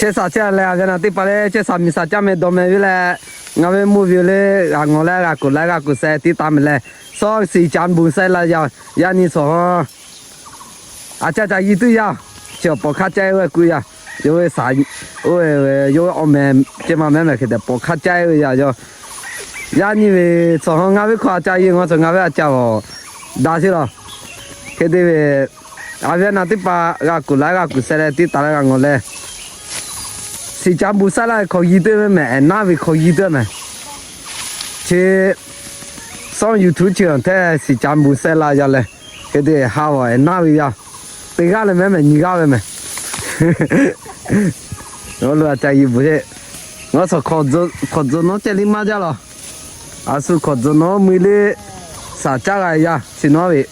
Chehˇ sha chehˇ leh, a ve naˬ teˇ hpaˍ lehˬ, chehˇ sha miˬ sha caˇ meh dawˇ meh ve leh, ngaˬ ve mvuhˇ ve yoˬ leh, g'a ngawˬ leh g'a kuˬ leh g'a kuˬ share tiˉ taˍ meh leh, sawˉ siˍ ca mbuˬ shehˍ la yaˇ, yaˇ nyi shawˍ ha. A ca ca yi tuˬ yaˇ, chi awˬ pawˍ hk'aˇ caˇ ve k'oˆ yaˇ, yawˇ ve shaˍ, oˇ ve, yawˇ ve awˬ meh ceh ma meh meh hk'e tehꞈ pawˍ hk'aˇ caˇ ve yaˇ yawˇ. Yaˇ nyi ve shawˍ ha ngaˬ ve hkawˇ a ca yi ngawˬ shawˍ ngaˬ ve a ca awˬ daꞈ sheˍ laˬ. Hk'e te ve, a ve naˬ teˇ hpaˍ g'a kuˬ leh g'a kuˬ share leh tiˉ taˍ leh g'a ngawˬ leh, siˍ ca mbuˬ shehˍ la hk'awꞈ yi tuˬ ve meh, naˉ ve hk'awꞈ yi tuˬ meh. Chi sawˉ YouTube chi awˬ hteˇ siˍ ca mbuˬ shehˍ la yaˇ leh, hk'e te ha awˬ naˉ ve yaˇ, teˇ g'aˇ leh meh meh nyi g'aˇ ve meh. Awˬ lo a ca yi bvuhꞈ sheˍ. Ngawˬ shawˍ hk'awꞈ tcuh nawˉ ceh liˇ maˇ jaˇ laˬ. A shu hk'awꞈ tcuh nawˉ mui liˇ shaˍ caˇ g'a yaˇ chi nawˉ ve.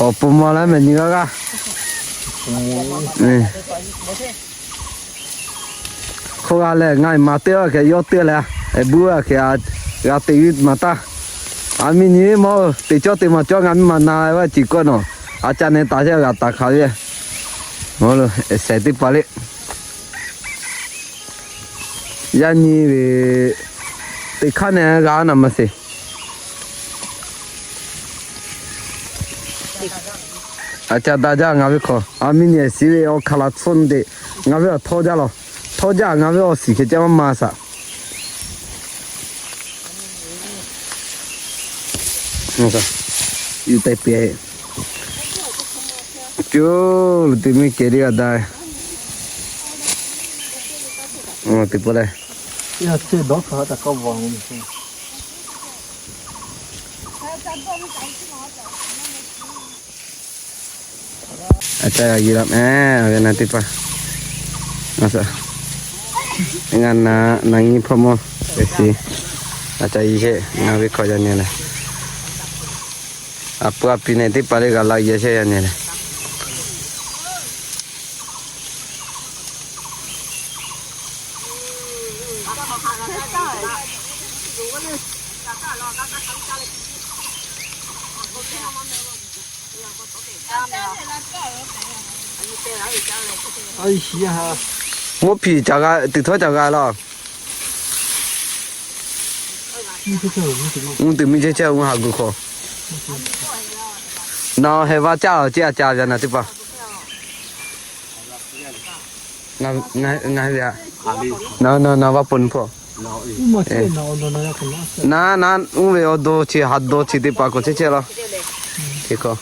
Awˬ pon maw leh meh nyi g'aˇ g'aˇ. Hk'oˆ g'a leh ngaˬ maˍ teˇ g'aˇ hk'e yawˇ teˇ leh, buˇ a hk'e g'a te maˍ taˇ. A miˇ nyi maˇ-oˬ, teꞈ cawˇ te maˍ cawˇ ngaˬ miˇ ma na g'a ciˬ kawˆ nawˬ, a ca neh taˍ sheˍ g'a taˍ hk'aˬ ve. Awˬ lo shehˍ teˇ hpaˍ le. Yaˇ nyi ve teꞈ hk'aˇ neh g'a naˬ maˇ sheˍ. A ca daꞈ jaˇ ngaˬ ve hk'aw, a miˇ nyi shiˍ ve awˬ hk'aˬ laˬ tsuhˇ teꞈ, ngaˬ ve awˬ htawˇ jaˇ law. Htawˇ jaˇ ngaˬ ve awˬ shiˍ hk'e caˇ maˇ maˇ shaꞈ. Yuˬ te pehˍ. Coˇ lo te miˇ kehˬ teˇ g'aˇ daꞈ. Teˇ pawˆ leh. A ca g'a yi laˇ meh, a ve naˬ teˇ hpaˍ. Ngaˬ na, na nyi hpawˇ mawˇ ve shiˍ. A ca yi sheˍ, ngaˬ ve hkawˇ yaˇ nyi leh. A pu a pi neh teˇ hpaˍ le g'a laˇ yehˬ sheˍ yaˇ nyi leh. Mvuhˇ hpiˍ caˬ g'a, tuˬ htawˇ caˬ g'a laˇ. Mvuhˇ tuˬ miˇ chehˇ chehˇ mvuhˇ haꞈ gu hk'aw. Naˬ heh va caˇ a ceˇ a ca ve naˬ teˇ hpaˍ. Ngaˬ ve a, naˬ naˬ naˬ va ponˬ hpawˇ. Naˬ naˬ uˉ ve awˬ dawˇ chi haꞈ dawˇ chi teˇ hpaˍ k'awꞈ chehˇ chehˇ laˇ. Teˇ hkawˇ.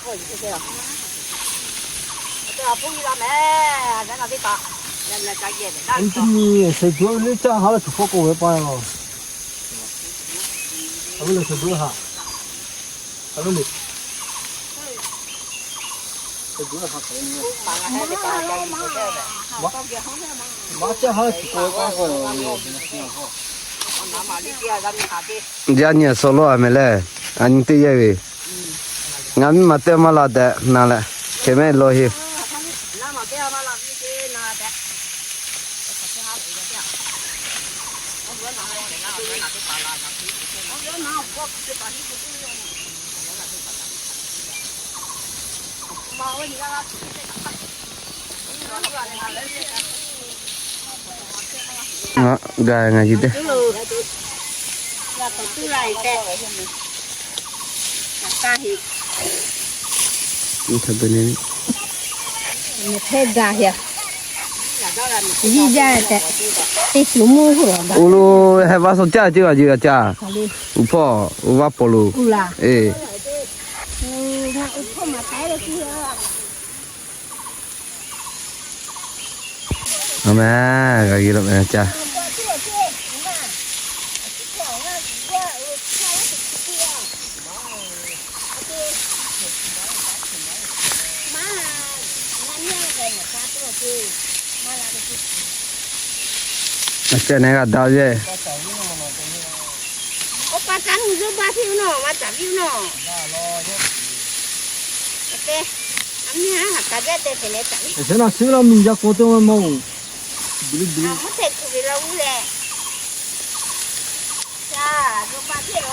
Yaˇ nyi a sawˍ lawˇ a meh leh, a nyi teˇ yehˇ ve. Ngaˬ miˇ ma teˇ maˇ la tehꞈ na leh, hk'e mehˆ lawˬ heˆ. Ga ngaˬ ji teˇ. Oˇ lo heh va sawˍ caˇ ceˇ g'a ji g'a caˇ. Uˬ hpawˇ uˬ va pawˍ lo. Eˬ. A meh, g'a g'e lo meh caˇ. A ceh neh g'a daꞈ ve. Awˬ pa caˇ nu zuhˇ baˇ piˇ nawˬ, maˇ caˍ piˇ nawˬ. Awˬ pa, a miˇ haˉ haꞈ kaꞈ jaˇ tehꞈ leh caˍ piˇ. Awˬ chehˇ naˬ suhˉ la miˬ jaˇ k'o teˇ maˇ maˇ oˬ. Bvuhꞈ bvuhꞈ. Maˇ tehꞈ tuˬ ve la uˉ leh. Ca, zuhˇ baˇ piˇ lo.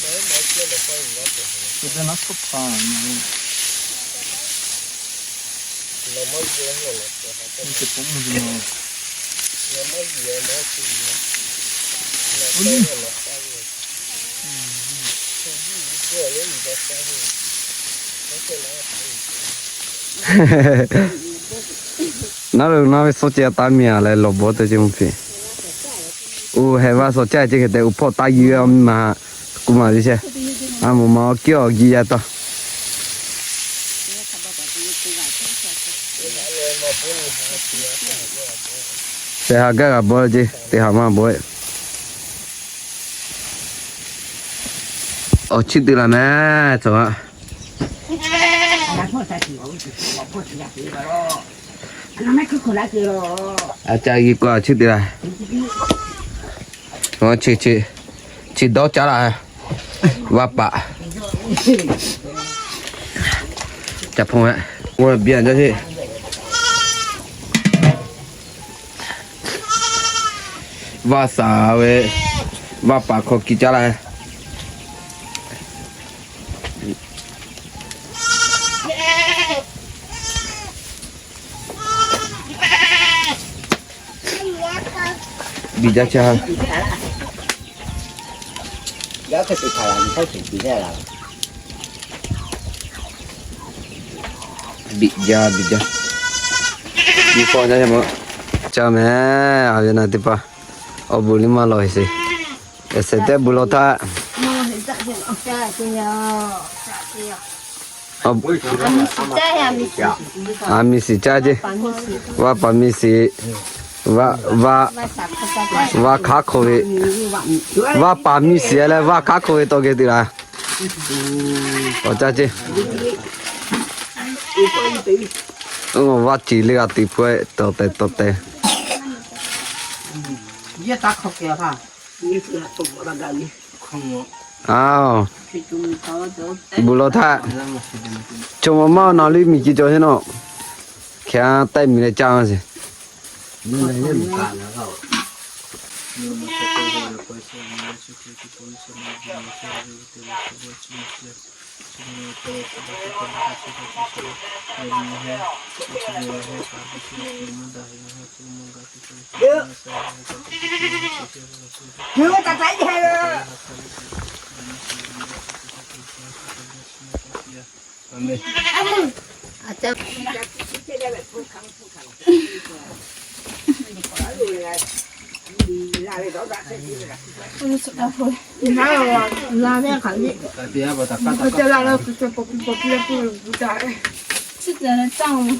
Naˉ lo naˉ ve suhˉ ceh taˇ miˬ a leh lawˬ bawˇ te ce mvuhˇ hpeꞈ. Uˬ, heh vaˇ suhˉ caˇ ce hk'e te uˬ hpawˇ taˇ yuˬ ve awˬ miˇ ma, k'oˆ maˍ ve chehˇ. A moˍ ma awˬ kiˇ awˬ gi yaˇ taw. Shehˍ ha gaˇ g'a bawˇ ce, teˇ ha maˇ bawˇ. Awˬ chiˇ te la meh, cawˬ a. A ca g'i k'o awˬ chiˇ te la. Chi, chi, chi dawˇ caˉ la. Vaˇ paˍ. Ca hpon ve, biˇ a jaˇ ce. Vaˇ saˍ ve, vaˇ paˍ hk'aw kiˇ caˉ la. Biˇ jaˇ caˇ. Biˇ jaˇ, biˇ jaˇ. Biˇ k'awꞈ jaˇ ma. Ca meh, a ve na teˇ hpaˍ awˬ bon liˇ maˇ lawˬ e sheˍ. Eˬ, shehˍ tehˉ bon lawˬ htaˇ. Aˬ miˬ shiˍ caˇ ceˇ. Vaˇ paˍ miˬ shiˍ. Vaˇ, vaˇ hk'aˉ hk'oˆ ve, vaˇ paˍ miˬ shiˍ leh vaˇ hk'aˉ hk'oˆ ve tawˇ geh te laˬ. Awˬ caˇ ceˇ. Vaˇ ceˬ le g'a te hpu tawˍ tehˬ tawˍ tehˬ. Aˬ, bon lawˬ htaˇ, chaw maw maˇ nawˬ liˇ miˬ ce cawˬ heˆ nawˬ. Hk'e a taˆ miˬ leh caˇ sheˍ.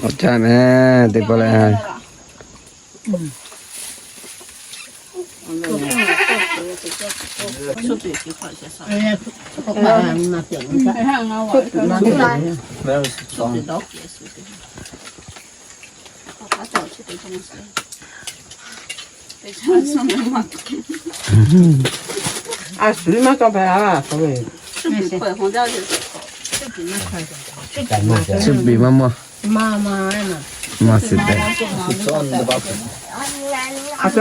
Awˬ caˇ meh, teˇ pawˆ leh. Suˇ biˬ maˇ mawˬ. Maˇ shiˍ tehꞈ. Aˬ,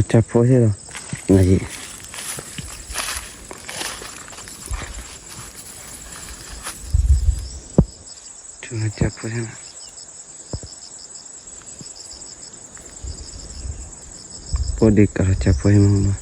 ca hpawˇ heˆ laˬ. Ngaˬ yeꞈ, ca hpawˇ heˆ laˬ. Pawˇ de kaꞈ ca hpawˇ heˆ maˇ ma.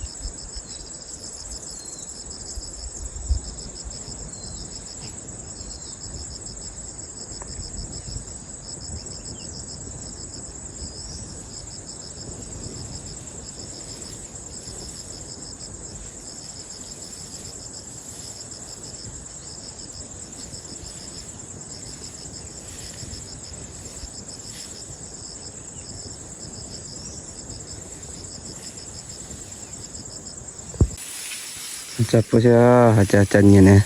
Ca hpawˇ heˆ, ca, ca nyi neh.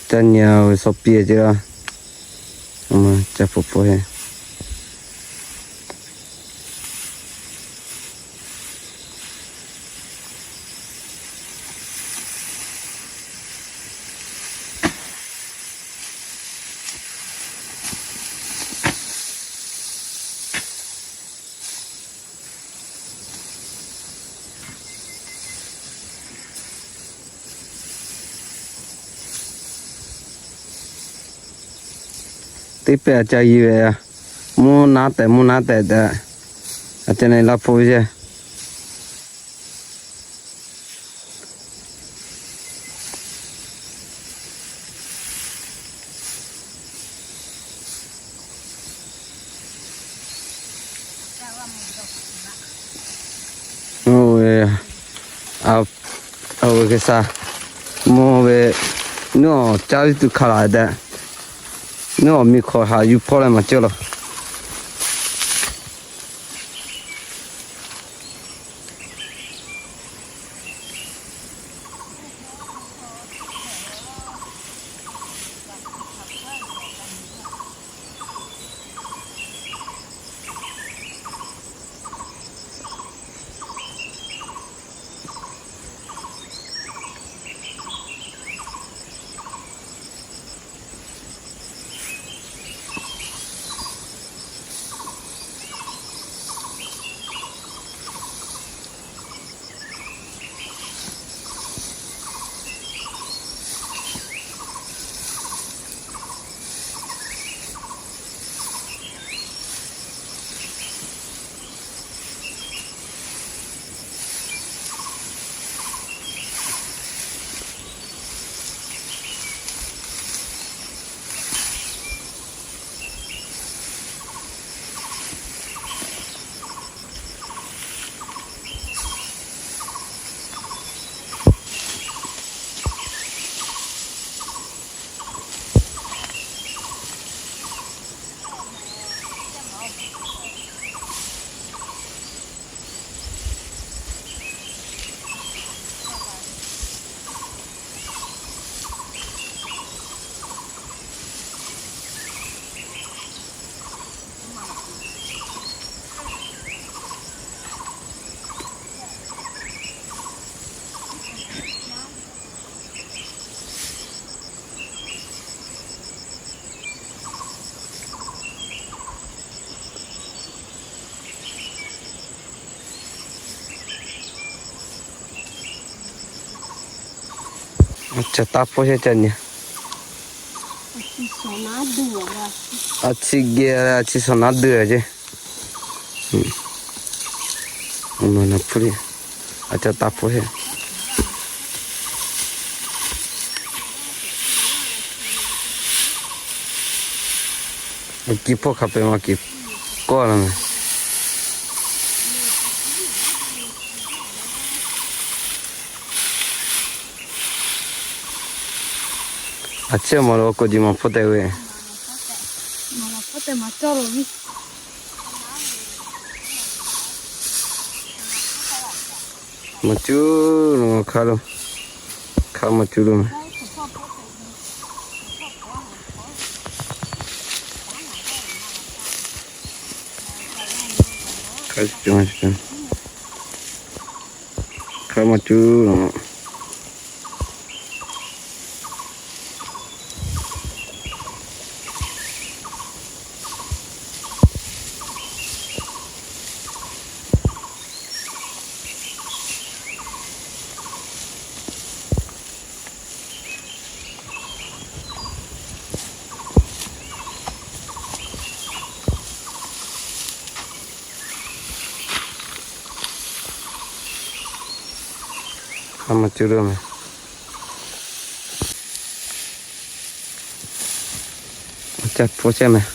Ca nyi ve suh piˇ ce la. Ca hpawˇ hpawˇ heˆ. Teˇ pehˇ a ca yi ve, mvuhˇ naˉ tehꞈ mvuhˇ naˉ tehꞈ tehꞈ, a ca na laˇ hpawˇ ve ceˇ. Oˇ ve, a, oˇ ve G'uiˬsha mawˇ ve, nuˇ awˬ caˇ tuˬ hk'a laˬ tehꞈ, nuˇ awˬ miˬ hk'awꞈ haꞈ yuˬ hpawˇ leh maˬ cawˇ laˬ. Ca taˇ hpawˇ shehˆ ca nyi. A ciˉ geh a ciˉ shawˍ naˉ duiˬ a ceˇ. A ca taˇ hpawˇ shehˆ. Kiˇ hpawˇ hk'a peu-eˬ maˇ kiˇ kawˆ la meh. A ciˉ maˬ lo k'o ji maˍ hpawˇ tehꞈ ve. Maˇ cuˇ lo hk'aˇ lo, hk'aˇ maˇ cuˇ lo meh. Hk'aˇ maˇ cuˇ lo. Hk'aˇ maˇ cuˇ lo meh. A ca hpawˇ shehˆ meh.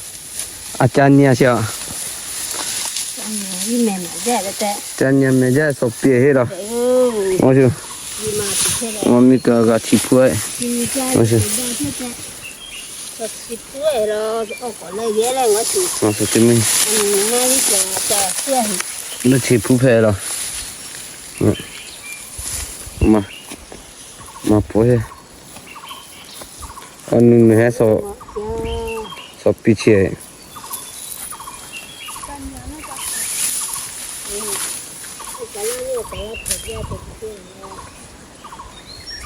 A ca nyi a sheˍ a. Ca nyi meh jaˇ shawˍ piˇ heˆ la. Maˇ miˇ kaꞈ g'a chi hpu e. Maˇ suh teˇ miˇ. Leuˆ chi hpu hpehꞈ la. Maˇ hpawˇ heˆ. A nu nu heh shawˍ piˇ chi.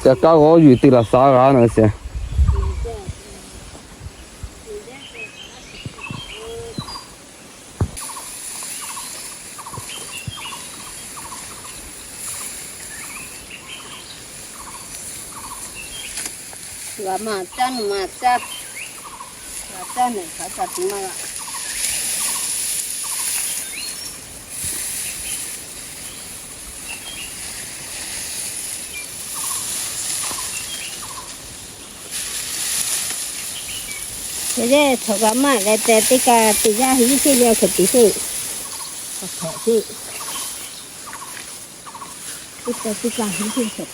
Ca kaˇ g'awˇ yuˬ te laˬ shaˍ g'a na sheˍ. G'a maˇ caˇ nu maˇ caˇ, g'a caˇ neˬ hk'aˬ ca tuˬ maˇ g'a. Hk'e le, chaw g'a maˇ leh tehꞈ teˇ kaˇ teˇ g'aˇ hiˉ teˇ g'aˇ hk'e te sheˍ. Hk'e te teˇ kaˇ hiˉ teˇ hk'e.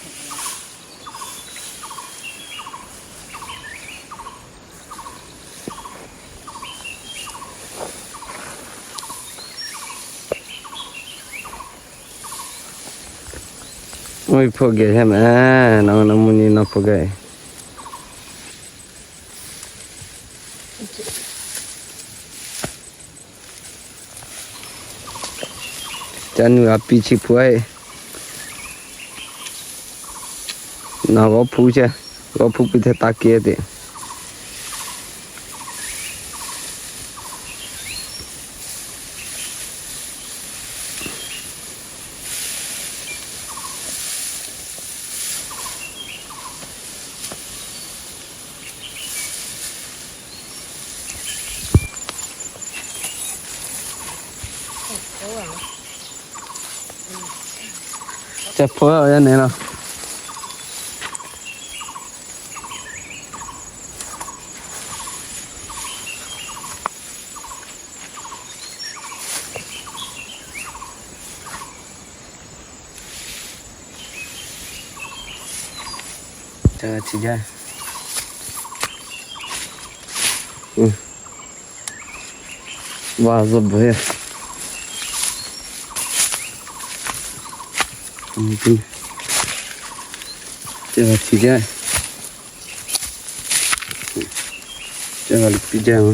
Oˇ ve hpawˇ geh heh meh, nawˬ nawˬ mvuhˇ nyi nawˬ hpawˇ geh. Ca nu a piˇ chi hpu e. Nawˬ g'awˇ hpu chehˇ, g'awˇ hpu piˇ hteˇ taˇ kehˉ te. Ca hpawˇ a yaˇ nehˬ la. Ca g'a chi jaˇ. Vaˇ zuhˆ bvuhꞈ heˆ. Ca g'a chi jaˇ. Ca g'a piˇ jaˇ.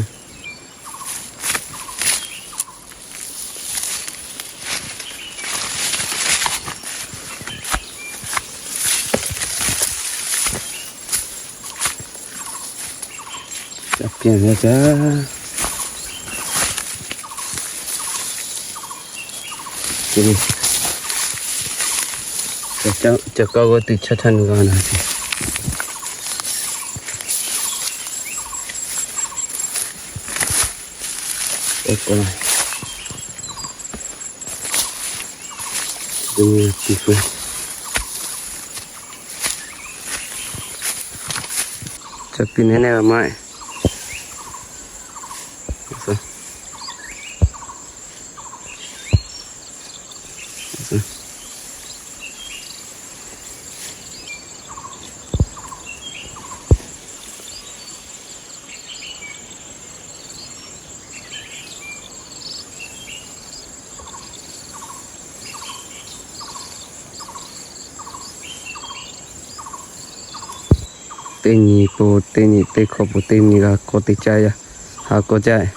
Ca piˇ jaˇ. Ca kaˇ g'awˇ teˇ chaˇ chaˇ nu g'a na ce. K'o, k'o, teˇ nyi tiˇ peuˬ. Ca piˇ neˇ neˇ maˇ. Teˇ nyi po teˇ nyi teˇ hkawˇ po teˇ nyi g'a k'awꞈ te caˇ yaˇ, ha k'awꞈ caˇ.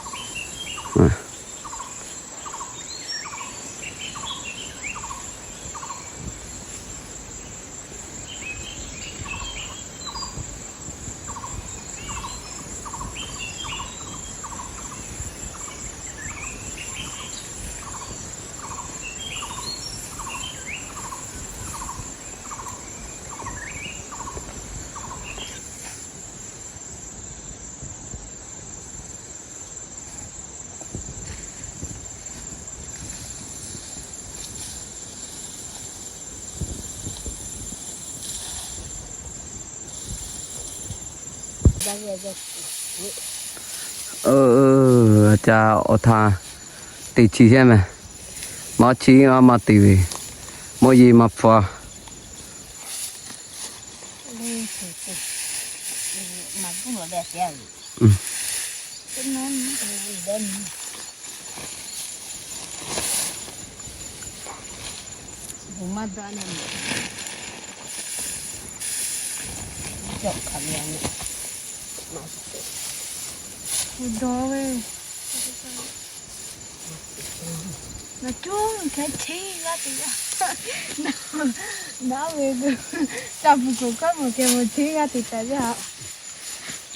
Ơ, ca awˬ htaˇ teˇ chi shehˉ meh, maˇ chi maˇ maˇ te ve, mawˇ yeˬ maˇ hpfuhˇ. Dawˇ ve. Ngaˬ cuˇ hkeh cheˇ g'aˇ te yaˇ. Naˉ ve, ca pui kuˬ hkawˇ mawˬ hkeh mawˬ cheˇ g'aˇ te taˍ yaˇ.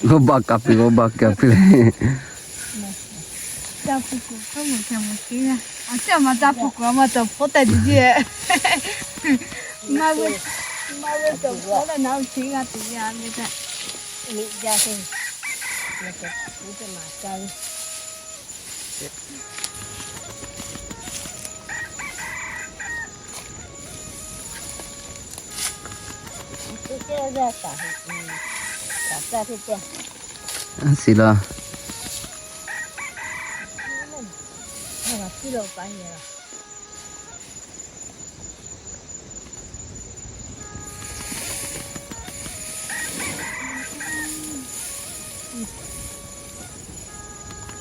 G'awˇ baˆ kaˍ piˇ, g'awˇ baˆ kaˍ piˇ le. Ca pui kuˬ hkawˇ mawˬ hkeh mawˬ cheˇ g'aˇ. A ciˉ ma ca pui kuˬ a ma cawˬ hpawˇ tehꞈ te jiˇ. Ma ve, ma ve cawˬ hpawˇ leh naˉ cheˇ g'aˇ te yaˇ ve tehꞈ. Miꞈ jaˇ te, ma cawˬ hpawˇ tehꞈ ma ca ve. Siˍ laˬ.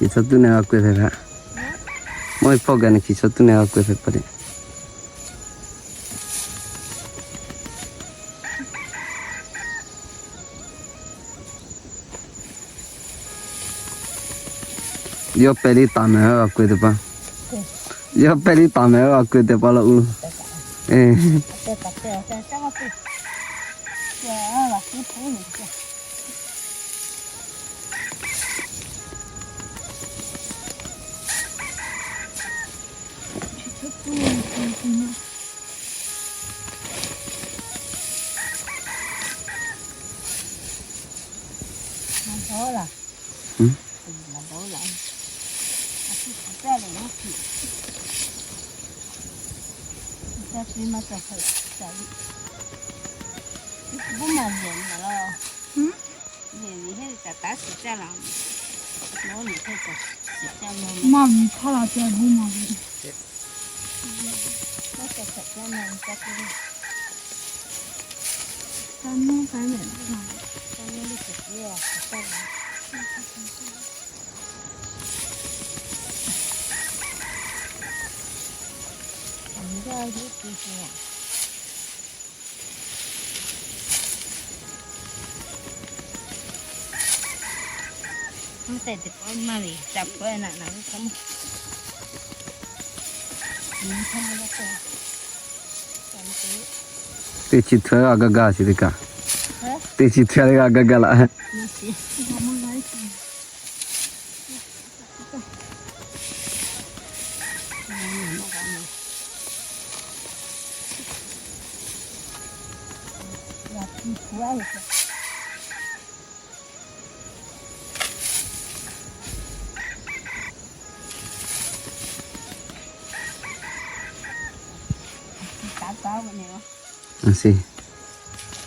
Hkiˬ chaw tuˉ neˇ g'a keu hpehꞈ htaꞈ. Mawˇ ve hpawˇ gaˬ neˇ hkiˬ chaw tuˉ neˇ g'a keu hpehꞈ pa le. Yawˇ pehˇ liˇ taˍ mehˍ g'a keu teˇ pa. Yawˇ pehˇ liˇ taˍ mehˍ g'a keu teˇ pa law uˬ. Maˇ miˬ hpaˇ la ceh bon maˬ ve. Teˇ chi htu g'a gaˇ gaˇ chi teˇ kaꞈ. Teˇ chi htu g'a gaˇ gaˇ laꞈ.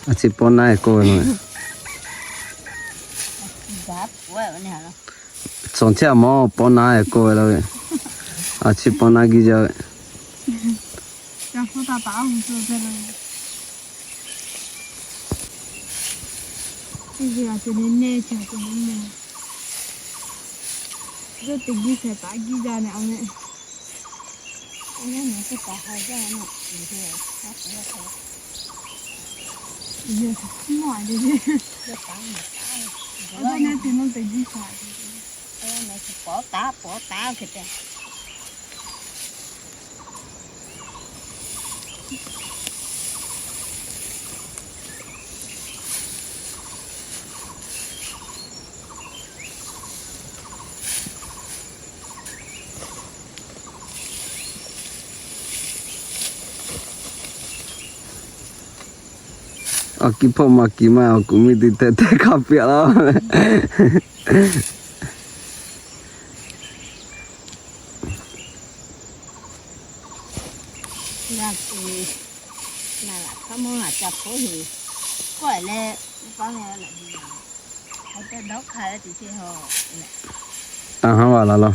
A chi paw naˉ k'oˆ ve lo. Tcuh chehˇ a mawˬ, paw naˉ k'oˆ ve lo ve. A chi paw naˉ giˇ jaˇ ve. Awˬ kiˇ hpawˇ maˇ kiˬ maˇ, awˬ kuˬ miˇ teˇ htehꞈ teˇ hk'a piˇ laˇ. A ha, va laˬ law.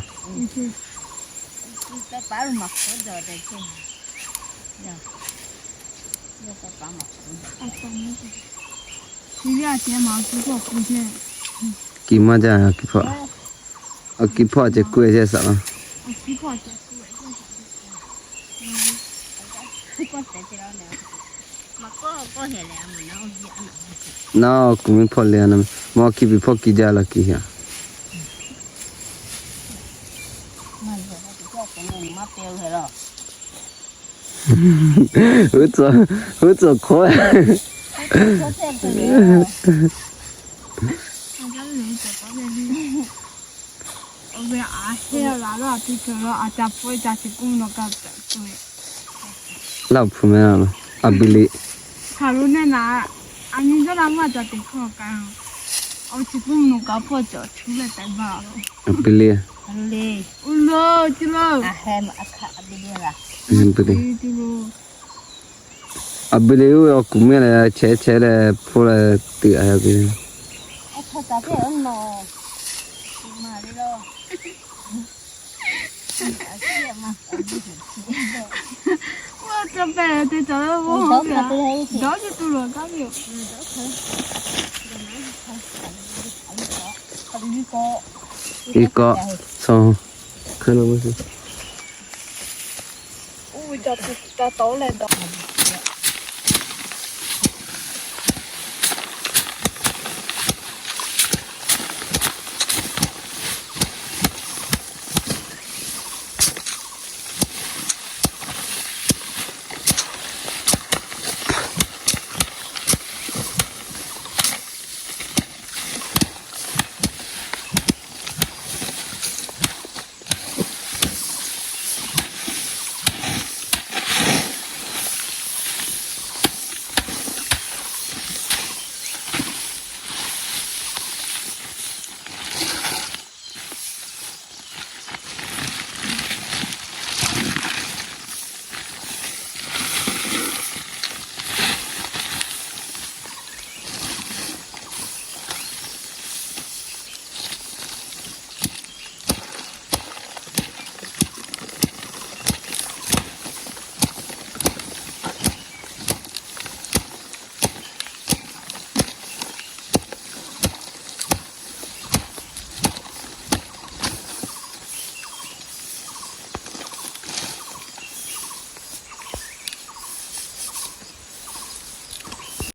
Kiˬ maˇ jaˇ, awˬ kiˇ hpawˇ. Awˬ kiˇ hpawˇ a ceh kuˇ e chehˇ saꞈ laˇ. Naˉ, awˬ kuˬ miˇ hpawˇ le a na, mawˇ kiˇ piˍ hpawˇ kiˇ jaˇ laˇ kiˬ a. Huˉ tcuhˍ hkawˉ. Laˇ hpu meh a, a bi le. A bi le. A bi le oˇ ve awˬ kuˬ mehˇ leh chehˇ chehˇ leh hpawˇ leh teꞈ a bi le. Iˉ kawˆ, tcuh, hk'e lo ve.